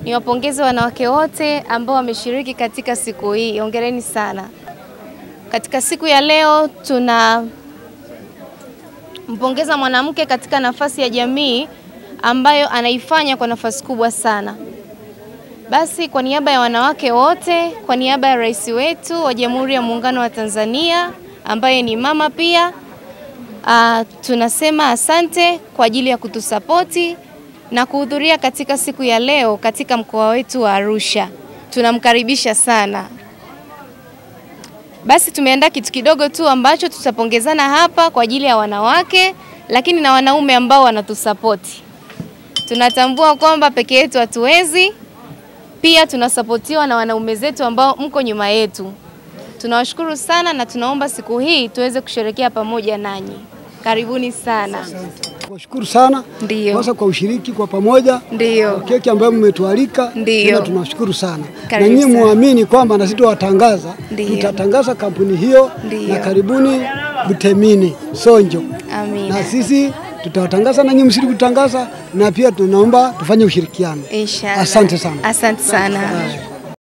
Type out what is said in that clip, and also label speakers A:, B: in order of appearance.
A: Niwapongeze wanawake wote ambao wameshiriki katika siku hii. Hongereni sana. Katika siku ya leo tuna mpongeza mwanamke katika nafasi ya jamii ambayo anaifanya kwa nafasi kubwa sana. Basi kwa niaba ya wanawake wote, kwa niaba ya rais wetu wa Jamhuri ya Muungano wa Tanzania ambaye ni mama pia, tunasema asante kwa ajili ya kutusapoti na kuhudhuria katika siku ya leo katika mkoa wetu wa Arusha. Tunamkaribisha sana. Basi tumeandaa kitu kidogo tu ambacho tutapongezana hapa kwa ajili ya wanawake, lakini na wanaume ambao wanatusapoti. Tunatambua kwamba peke yetu hatuwezi, pia tunasapotiwa na wanaume zetu ambao mko nyuma yetu. Tunawashukuru sana na tunaomba siku hii tuweze kusherehekea pamoja nanyi. Karibuni sana.
B: Kushukuru sana.
A: Ndiyo.
B: Kwanza kwa ushiriki kwa pamoja.
A: Ndiyo.
B: Keki ambayo mmetualika.
A: Ndiyo.
B: Tunashukuru sana.
A: Karibu
B: na nyinyi
A: sana.
B: Muamini kwamba na sisi tutatangaza. Tutatangaza kampuni hiyo.
A: Ndiyo.
B: Na karibuni Butemini Sonjo.
A: Amina.
B: Na sisi tutawatangaza na nyinyi msidi kutangaza, na pia tunaomba tufanye ushirikiano.
A: Inshallah.
B: Asante sana.
A: Asante sana.